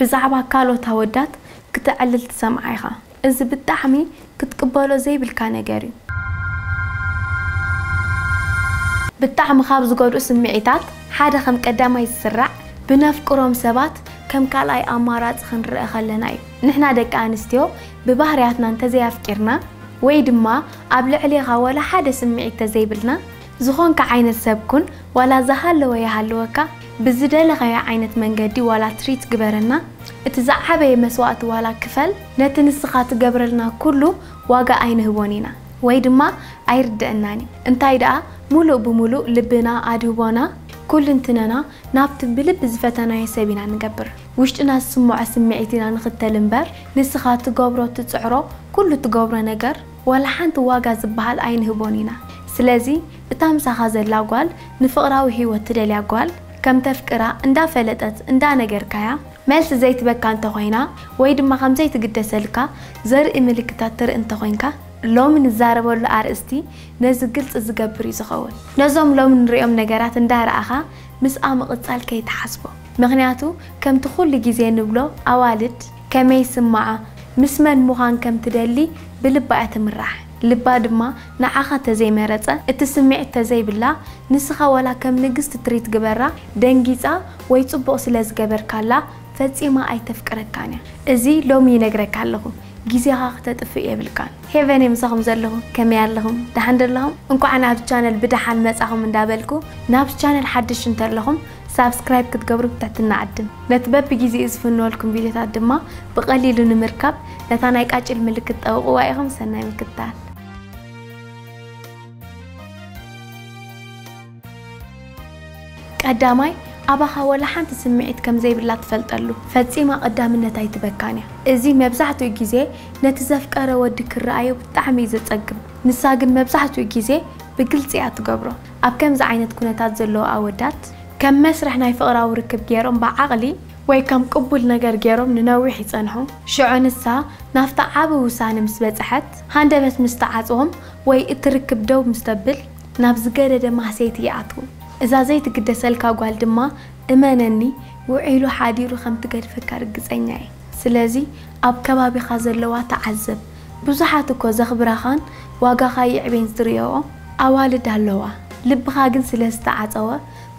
ብዛዕባ ካልኦት ኣወዳት ክተዕልል ትሰምዓ ኢኻ። እዚ ብጣዕሚ ክትቅበሎ ዘይብልካ ነገር እዩ። ብጣዕሚ ካብ ዝጎድኡ ስምዒታት ሓደ ከም ቀዳማይ ዝስራዕ ብነፍቅሮም ሰባት ከም ካልኣይ ኣማራጺ ክንርእ ከለና እዩ። ንሕና ደቂ ኣንስትዮ ብባህርያትና እንተዘይኣፍቂርና ወይ ድማ ኣብ ልዕሌኻ ዋላ ሓደ ስምዒት ተዘይብልና ዝኾንካ ዓይነት ሰብ ኩን ዋላ ዝሃለወ ይሃልወካ ብዝደለኻዮ ዓይነት መንገዲ ዋላ ትሪት ግበረና እቲ ዝዓበየ መስዋእቲ ዋላ ክፈል ነቲ ንስኻ ትገብረልና ኩሉ ዋጋ ኣይንህቦን ኢና ወይ ድማ ኣይርደአናን እዩ እንታይ ደኣ ሙሉእ ብሙሉእ ልብና ኣድህቦና ኩልንትነና ናብቲ ብልቢ ዝፈተናዮ ሰብ ኢና ንገብር ውሽጥና ዝስምዖ ስምዒት ኢና ንኽተል እምበር ንስኻ ትገብሮ ትጽዕሮ ኩሉ ትገብሮ ነገር ዋላ ሓንቲ ዋጋ ዝበሃል ኣይንህቦን ኢና ስለዚ እታ ምሳኻ ዘላ ጓል ንፍቕራዊ ህይወት ትደልያ ጓል ከም ተፍቅራ እንዳፈለጠት እንዳነገርካያ መልሲ ዘይትበካ እንተኾይና ወይ ድማ ከም ዘይትግደሰልካ ዘርኢ ምልክታት ትርኢ እንተኾይንካ ሎሚ ንዛረበሉ ኣርእስቲ ነዚ ግልፂ ዝገብር እዩ ዝኸውን። ነዞም ሎሚ ንሪኦም ነገራት እንዳረኣኻ ምስኣ ምቕፃል ከይትሓስቦ። ምኽንያቱ ከምቲ ኩሉ ግዜ ንብሎ ኣዋልድ ከመይ ይስምዓ፣ ምስ መን ምዃን ከም ትደሊ ብልባ እያ ትምራሕ። ልባ ድማ ንዓኻ ተዘይመረፀ፣ እቲ ስምዒት ተዘይብላ፣ ንስኻ ዋላ ከም ንግስቲ ትሪት ግበራ፣ ደንጊፃ ወይ ፅቡቕ ስለ ዝገበርካላ ፈፂማ ኣይተፍቅረካን እያ። እዚ ሎሚ ይነግረካ ኣለኹ፣ ግዜኻ ክተጥፍእ የብልካን። ሄቨን እየ ምሳኹም ዘለኹ፣ ከመይ ኣለኹም? ደሓን ዶ ኣለኹም? እንኳዕ ናብዚ ቻነል ብደሓን መጻኹም እንዳበልኩ፣ ናብዚ ቻነል ሓድሽ እንተለኹም ሳብስክራይብ ክትገብሩ ብትሕትና እዕድም። ነቲ በብግዜኡ ዝፍንወልኩም ቪድዮታት ድማ ብቐሊሉ ንምርካብ ነታ ናይ ቃጭል ምልክት ጠውቕዋ ኢኹም። ሰናይ ምክትታል። ቀዳማይ፣ ኣባኻ ወላ ሓንቲ ስምዒት ከም ዘይብላ ትፈልጠሉ ፈጺማ ቀዳምነት ኣይትበካን እያ። እዚ መብዛሕትኡ ግዜ ነቲ ዘፍቀረ ወዲ ክረኣዮ ብጣዕሚ እዩ ዘጸግም። ንሳ ግን መብዛሕትኡ ግዜ ብግልጺ እያ ትገብሮ። ኣብ ከምዚ ዓይነት ኩነታት ዘለዉ ኣወዳት፣ ከም መስርሕ ናይ ፍቕራዊ ርክብ ገይሮም ብዓቕሊ ወይ ከም ቅቡል ነገር ገይሮም ንነዊሕ ይጸንሑ። ሽዑ ንሳ ናብቲ ዓቢ ውሳነ ምስ በጽሐት፣ ሃንደበት ምስ ተዓጽዎም ወይ እቲ ርክብ ደው ምስ ተብል፣ ናብ ዝገደደ ማህሰይቲ ይኣትዉ። እዛ ዘይትግደሰልካ ጓል ድማ እመነኒ ውዒሉ ሓዲሩ ከም ትገድፈካ ርግጸኛ እየ። ስለዚ ኣብ ከባቢኻ ዘለዋ ተዓዘብ። ብዙሓት እኮ ዘኽብራኻን ዋጋኻ የዕቤን ዝርእይኦ ኣዋልድ ኣለዋ። ልብኻ ግን ስለ ዝተዓጸወ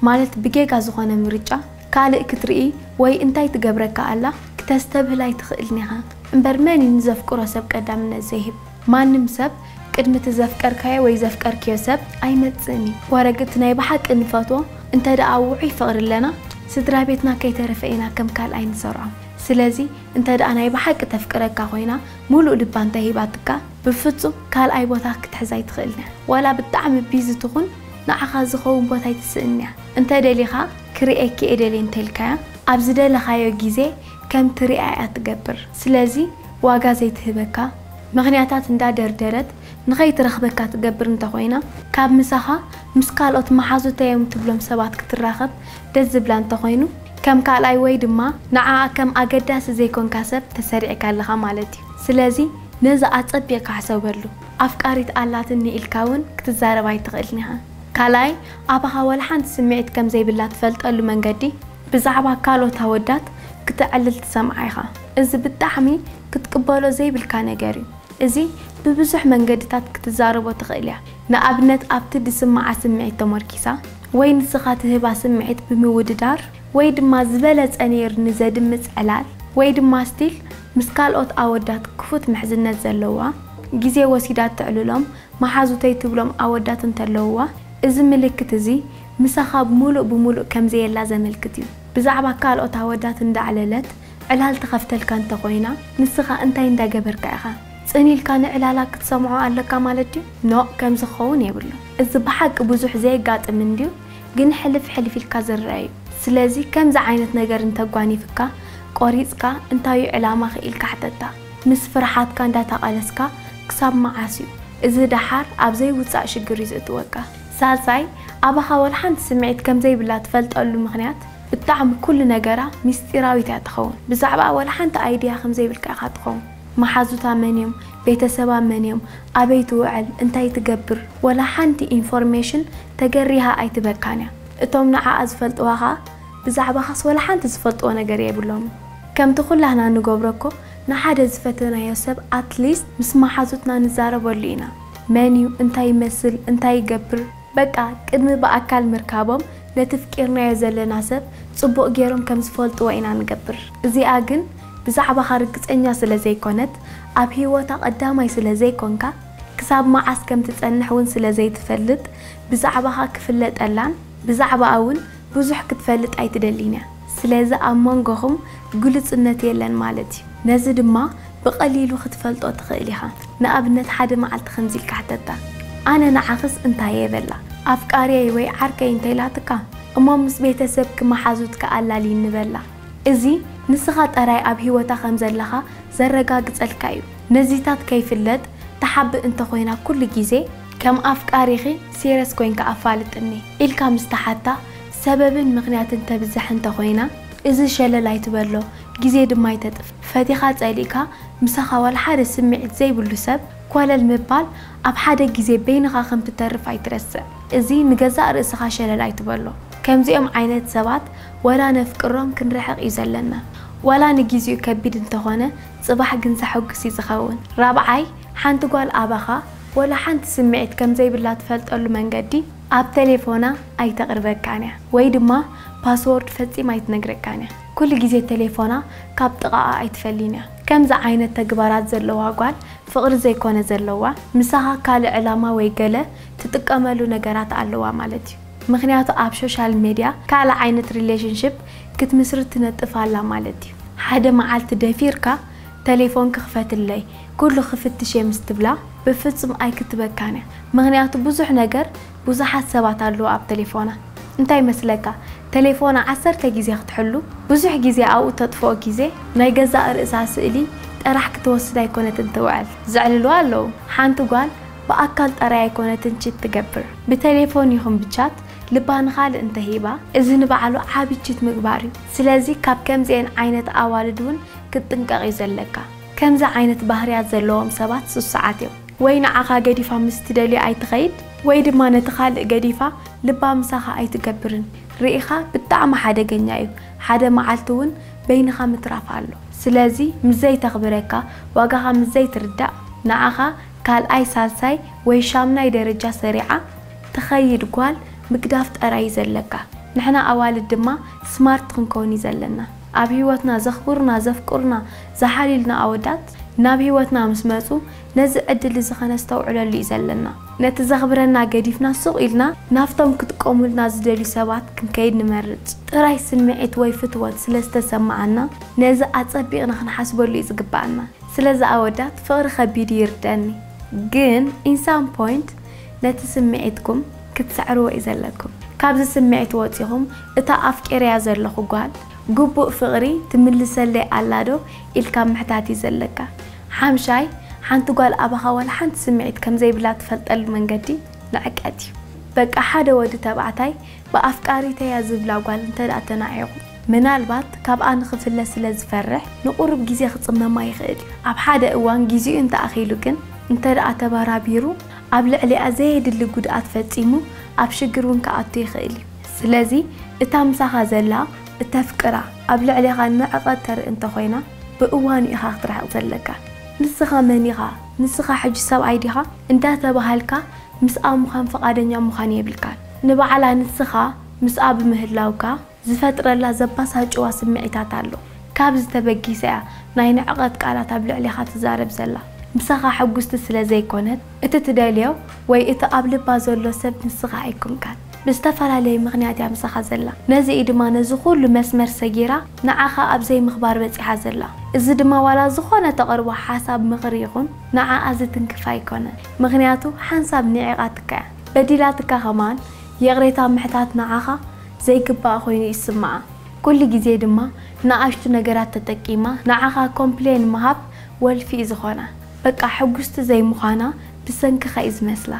ማለት ብጌጋ ዝኾነ ምርጫ ካልእ ክትርኢ ወይ እንታይ ትገብረካ ኣላ ክተስተብህል ኣይትኽእልን ኢኻ። እምበር መን እዩ ንዘፍቅሮ ሰብ ቀዳምነት ዘይህብ? ማንም ሰብ ቅድሚ እቲ ዘፍቀርካዮ ወይ ዘፍቀርክዮ ሰብ ኣይመጽእን እዩ። ወረግ እቲ ናይ ብሓቂ ንፈትዎ እንተ ደኣ ውዑይ ፍቕሪ ኣለና ስድራ ቤትና ከይተረፈ ኢና ከም ካልኣይ ንሰርዖም። ስለዚ እንተ ደኣ ናይ ብሓቂ ተፍቅረካ ኮይና ሙሉእ ልባ እንተ ሂባትካ ብፍጹም ካልኣይ ቦታ ክትሕዛ ኣይትኽእልን እያ። ዋላ ብጣዕሚ ቢዚ ትኹን ንዓኻ ዝኸውን ቦታ ኣይትስእን እያ። እንተ ደሊኻ ክርእየኪ እየ ደልየ እንተ ኢልካያ ኣብ ዝደለኻዮ ግዜ ከም ትሪኣ እያ ትገብር። ስለዚ ዋጋ ዘይትህበካ ምኽንያታት እንዳደርደረት ንኸይትረኽበካ ትገብር እንተኾይና ካብ ምሳኻ ምስ ካልኦት መሓዙተይ እዮም ትብሎም ሰባት ክትራኸብ ደስ ዝብላ እንተኾይኑ ከም ካልኣይ ወይ ድማ ንዓኣ ከም ኣገዳሲ ዘይኮንካ ሰብ ተሰሪዕካ ኣለኻ ማለት እዩ። ስለዚ ነዚ ኣጸቢቕካ ሕሰበሉ። ኣፍቃሪት ኣላትኒ ኢልካ እውን ክትዛረብ ኣይትኽእልን ኢኻ። ካልኣይ ኣባኻ ዋላ ሓንቲ ስምዒት ከም ዘይብላ ትፈልጠሉ መንገዲ ብዛዕባ ካልኦት ኣወዳት ክተዕልል ትሰምዓ ኢኻ። እዚ ብጣዕሚ ክትቅበሎ ዘይብልካ ነገር እዩ። እዚ ብብዙሕ መንገድታት ክትዛረቦ ትኽእል እያ። ንኣብነት ኣብቲ ዝስምዓ ስምዒት ተመርኪሳ ወይ ንስኻ ትህባ ስምዒት ብምውድዳር ወይ ድማ ዝበለጸ ነይሩ ንዘድምጽ ዕላል ወይ ድማ ስቲል ምስ ካልኦት ኣወዳት ክፉት ምሕዝነት ዘለዋ ግዜ ወሲዳ እተዕልሎም መሓዙተይ ትብሎም ኣወዳት እንተለውዋ፣ እዚ ምልክት እዚ ምሳኻ ሙሉእ ብሙሉእ ከም ዘየላ ዘመልክት እዩ። ብዛዕባ ካልኦት ኣወዳት እንዳዕለለት ዕላል ትኸፍተልካ እንተኾይና፣ ንስኻ እንታይ እንዳገበርካ ኢኻ? ጽን ኢልካ ንዕላላ ክትሰምዖ ኣለካ ማለት ድዩ? ኖእ፣ ከምዚ ክኸውን የብሉን። እዚ ብሓቂ ብዙሕ ዘየጋጥም እንድዩ፣ ግን ሕልፍ ሕልፍ ኢልካ ዝረአ እዩ። ስለዚ ከምዚ ዓይነት ነገር እንተጓኒፍካ፣ ቆሪጽካ እንታይ እዩ ዕላማኺ ኢልካ ሕተታ። ምስ ፍርሓትካ እንዳተቓለስካ ክሳብ መዓስ እዩ? እዚ ደሓር ኣብ ዘይውጻእ ሽግር እዩ ዘእትወካ። ሳልሳይ፣ ኣባኻ ወላ ሓንቲ ስምዒት ከም ዘይብላ ትፈልጠሉ ምኽንያት ብጣዕሚ ኩሉ ነገራ ሚስጢራዊት እያ ትኸውን። ብዛዕባኣ ወላ ሓንቲ ኣይድያ ከም ዘይብልካ ኢኻ ትኸውን። መሓዙታ መን እዮም፣ ቤተሰባ መን እዮም፣ ኣበይ ትውዕል፣ እንታይ ትገብር፣ ወላ ሓንቲ ኢንፎርሜሽን ተገሪሃ ኣይትበካን እያ። እቶም ንዓኣ ዝፈልጥዋ ኸኣ ብዛዕባኻስ ወላ ሓንቲ ዝፈልጥዎ ነገር የብሎምን። ከምቲ ኩላህና ንገብሮ እኮ ንሓደ ዝፈተናዮ ሰብ ኣትሊስት ምስ መሓዙትና ንዛረበሉ ኢና። መን እዩ፣ እንታይ ይመስል፣ እንታይ ይገብር፣ በቃ ቅድሚ ብኣካል ምርካቦም ነቲ ፍቂርናዮ ዘለና ሰብ ጽቡቕ ገይሮም ከም ዝፈልጥዎ ኢና ንገብር። እዚኣ ግን ብዛዕባኻ ርግጸኛ ስለ ዘይኮነት፣ ኣብ ህይወታ ቀዳማይ ስለ ዘይኮንካ፣ ክሳብ መዓስ ከም ትጸንሕ እውን ስለ ዘይትፈልጥ፣ ብዛዕባኻ ክፍለጠላን ብዛዕባኣ እውን ብዙሕ ክትፈልጥ ኣይትደልን እያ። ስለዚ ኣብ መንጎኹም ግሉጽነት የለን ማለት እዩ። ነዚ ድማ ብቐሊሉ ክትፈልጦ ትኽእል ኢኻ። ንኣብነት ሓደ መዓልቲ ከምዚ ኢልካ ሕተታ፣ "ኣነ ንዓኽስ እንታይ እየ?" በላ። "ኣፍቃሪየይ ወይ ዓርከይ" እንተኢላትካ፣ "እሞ ምስ ቤተሰብኪ መሓዙትኪ ኣላልይኒ" በላ። እዚ ንስኻ ጥራይ ኣብ ህይወታ ከም ዘለኻ ዘረጋግጸልካ እዩ። ነዚታት ከይፍለጥ ትሓብእ እንተኾይና፣ ኩሉ ግዜ "ከም ኣፍቃሪኺ ሲረስ ኮይንካ ኣፋልጥኒ" ኢልካ ምስ ተሓታ፣ ሰበብን ምኽንያትን ተብዝሕ እንተኾይና፣ እዚ ሸለል ኣይትበሎ። ግዜ ድማ ኣይተጥፍ። ፈቲኻ ጸሊእካ ምሳኻ ዋላ ሓደ ስምዒት ዘይብሉ ሰብ ኮለል ምባል፣ ኣብ ሓደ ግዜ በይንኻ ከም ትተርፍ ኣይትረስዕ። እዚ ንገዛእ ርእስኻ ሸለል ኣይትበሎ። ከምዚኦም ዓይነት ሰባት ዋላ ነፍቅሮም ክንርሕቕ እዩ ዘለና። ዋላ ንግዜኡ ከቢድ እንተኾነ፣ ጽባሕ ግን ዘሐጉስ እዩ ዝኸውን። ራብዓይ፣ ሓንቲ ጓል ኣባኻ ዋላ ሓንቲ ስምዒት ከም ዘይብላ ትፈልጠሉ መንገዲ፣ ኣብ ቴሌፎና ኣይተቕርበካን እያ፣ ወይ ድማ ፓስወርድ ፈጺማ ኣይትነግረካን እያ። ኩሉ ግዜ ቴሌፎና ካብ ጥቓኣ ኣይትፈልን እያ። ከምዚ ዓይነት ተግባራት ዘለዋ ጓል ፍቕሪ ዘይኮነ ዘለዋ፣ ምሳኻ ካልእ ዕላማ ወይ ገለ ትጥቀመሉ ነገራት ኣለዋ ማለት እዩ። ምኽንያቱ ኣብ ሶሻል ሜድያ ካልእ ዓይነት ሪሌሽንሽፕ ክትምስርት ትነጥፍ ኣላ ማለት እዩ። ሓደ መዓልቲ ደፊርካ "ተሌፎን ክኽፈትለይ፣ ኩሉ ክፍትሽ እየ" ምስ ትብላ፣ ብፍጹም ኣይክትበካን እያ። ምኽንያቱ ብዙሕ ነገር፣ ብዙሓት ሰባት ኣለዉ ኣብ ተሌፎና። እንታይ ይመስለካ? ተሌፎና ዓሰርተ ግዜ ክትሕሉ፣ ብዙሕ ግዜ ኣብኡ ተጥፍኦ ግዜ፣ ናይ ገዛእ ርእሳ ስእሊ ጥራሕ ክትወስድ ኣይኮነትን ትውዕል። ዘዕልልዋ ኣለዉ። ሓንቲ ጓል ብኣካል ጥራይ ኣይኮነትን ቺት ትገብር። ብተሌፎን ይኹን ብቻት ልባ ንኻልእ እንተሂባ፣ እዚ ንባዕሉ ዓቢ ቺት ምግባር እዩ። ስለዚ ካብ ከምዚኤን ዓይነት ኣዋልድ እውን ክትጥንቀቕ እዩ ዘለካ። ከምዚ ዓይነት ባህርያት ዘለዎም ሰባት ሱሳዓት እዮም። ወይ ንዓኻ ገዲፋ ምስ ትደልዮ ኣይትኸይድ፣ ወይ ድማ ነቲ ካልእ ገዲፋ ልባ ምሳኻ ኣይትገብርን። ርኢኻ ብጣዕሚ ሓደገኛ እዩ። ሓደ መዓልቲ እውን በይንኻ ምትራፍ ኣሎ። ስለዚ ምስ ዘይተኽብረካ፣ ዋጋኻ ምስ ዘይትርዳእ፣ ንዓኻ ካልኣይ፣ ሳልሳይ ወይ ሻምናይ ደረጃ ሰሪዓ ትኸይድ ጓል ምግዳፍ ጥራይ እዩ ዘለካ። ንሕና ኣዋልድ ድማ ስማርት ክንከውን እዩ ዘለና። ኣብ ህይወትና ዘኽብሩና፣ ዘፍቅሩና፣ ዝሓልዩልና ኣወዳት ናብ ህይወትና ምስ መጹ፣ ነዚ ዕድል እዚ ኸነስተውዕለሉ እዩ ዘለና። ነቲ ዘኽብረና ገዲፍና ሱቕ ኢልና ናብቶም ክጥቀሙልና ዝደልዩ ሰባት ክንከይድ ንመርጽ። ጥራይ ስምዒት ወይ ፍትወት ስለ ዝተሰምዓና፣ ነዚ ኣጸቢቕና ክንሓስበሉ እዩ ዝግብኣና። ስለዚ ኣወዳት፣ ፍቕሪ ከቢድ እዩ ይርደኒ፣ ግን in some point ነቲ ስምዒትኩም ክትስዕርዎ እዩ ዘለኩም። ካብዚ ስምዒት ወጺኹም፣ እታ ኣፍቂረያ ዘለኹ ጓል ግቡእ ፍቕሪ ትምልሰለይ ኣላ ዶ ኢልካ ምሕታት እዩ ዘለካ። ሓምሻይ፣ ሓንቲ ጓል ኣባኻ ዋላ ሓንቲ ስምዒት ከም ዘይብላ ትፈልጠሉ መንገዲ ንዕቀት እዩ። በቃ ሓደ ወዲ ተባዕታይ ብኣፍቃሪተያ ዝብላ ጓል እንተ ደኣ ተናዒቑ፣ ምናልባት ካብኣ ንኽፍለ ስለ ዝፈርሕ ንቑሩብ ግዜ ክጽመማ ይኽእል እዩ። ኣብ ሓደ እዋን ግዜኡ እንተ ኣኺሉ ግን፣ እንተ ደኣ ተበራቢሩ፣ ኣብ ልዕሊኣ ዘየድሊ ጉድኣት ፈጺሙ ኣብ ሽግር እውን ክኣቱ ይኽእል እዩ። ስለዚ እታ ምሳኻ ዘላ እተፍቅራ ኣብ ልዕሌኻ ንዕቐት ተርኢ እንተኾይና፣ ብእዋኑ ኢኻ ክትርሕቕ ዘለካ። ንስኻ መን ኢኻ? ንስኻ ሕጂ ሰብኣይ ዲኻ? እንዳተባሃልካ ምስኣ ምዃን ፍቓደኛ ምዃን የብልካን። ንባዕላ ንስኻ ምስኣ ብምህላውካ ዝፈጥረላ ዘባሳጭዋ ስምዒታት ኣሎ። ካብዚ ተበጊሳ እያ ናይ ንዕቐት ቃላት ኣብ ልዕሌኻ ትዛረብ ዘላ። ምሳኻ ሕጉስቲ ስለ ዘይኮነት፣ እቲ ትደልዮ ወይ እቲ ኣብ ልባ ዘሎ ሰብ ንስኻ ኣይኮንካን። ብዝተፈላለየ ምኽንያት እያ ምሳኻ ዘላ። ነዚ እዩ ድማ ነዚ ኩሉ መስመር ሰጊራ ንዓኻ ኣብ ዘይምኽባር በጺሓ ዘላ። እዚ ድማ ዋላ ዝኾነ ተቕርቦ ሓሳብ፣ ምኽሪ ይኹን ንዓኣ ዝትንክፍ ኣይኮነን። ምኽንያቱ ሓንሳብ ንዒቓትካ እያ። በዲላትካ ከማን ይቕሬታ ምሕታት ንዓኻ ዘይግባእ ኮይኑ ይስምዓ። ኩሉ ግዜ ድማ ንኣሽቱ ነገራት ተጠቂማ ንዓኻ ኮምፕሌን ምሃብ ወልፊ እዩ ዝኾና። በቃ ሕጉስቲ ዘይምዃና ብሰንክኻ እዩ ዝመስላ።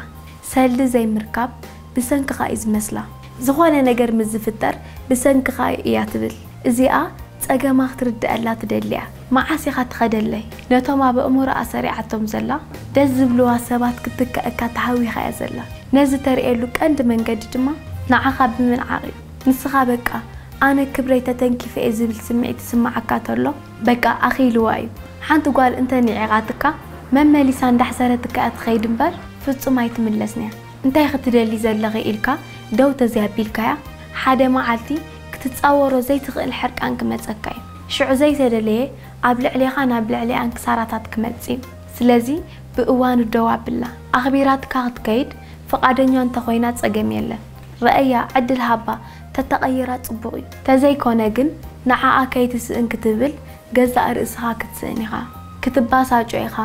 ሰልዲ ዘይምርካብ ብሰንክኻ እዩ ዝመስላ። ዝኾነ ነገር ምስ ዝፍጠር ብሰንክኻ እያ ትብል። እዚኣ ጸገማ ክትርድኣላ ትደሊ እያ። መዓስ ኢኻ ትኸደለይ? ነቶም ኣብ ኣእምሮኣ ሰሪዓቶም ዘላ ደስ ዝብልዋ ሰባት ክትክኣካ ተሃዊኻ እያ ዘላ። ነዚ ተርእየሉ ቀንዲ መንገዲ ድማ ንዓኻ ብምንዓቕ እዩ። ንስኻ በቃ ኣነ ክብረይ ተተንኪፈ እየ ዝብል ስምዒት ይስምዓካ ተሎ፣ በቃ ኣኺልዋ እዩ። ሓንቲ ጓል እንተ ንዒቓትካ፣ መመሊሳ እንዳሕሰረትካ እያ ትኸይድ እምበር፣ ፍጹም ኣይትምለስን እያ። እንታይ ክትደሊ ዘለኺ ኢልካ ደው ተዘይኣቢልካያ፣ ሓደ መዓልቲ ክትጻወሮ ዘይትኽእል ሕርቃን ክመጸካ እዩ። ሽዑ ዘይተደለየ ኣብ ልዕሌኻን ኣብ ልዕሊኣን ክሳራታት ክመጽእ እዩ። ስለዚ ብእዋኑ ደው ኣብላ። ኣኽቢራትካ ክትከይድ ፍቓደኛ እንተኾይና ጸገም የለን። ረኣያ፣ ዕድል ሃባ፣ ተተቐይራ ጽቡቕ እዩ። ተዘይኮነ ግን ንዓኣ ከይትስእን ክትብል ገዛእ ርእስኻ ክትስእን ኢኻ። ክትባሳጮ ኢኻ፣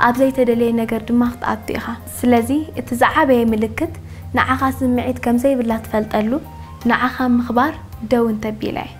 ኣብ ዘይተደለየ ነገር ድማ ክትኣቱ ኢኻ። ስለዚ እቲ ዝዓበየ ምልክት ንዓኻ ስምዒት ከም ዘይብላ ትፈልጠሉ ንዓኻ ምኽባር ደው እንተቢላ እዩ።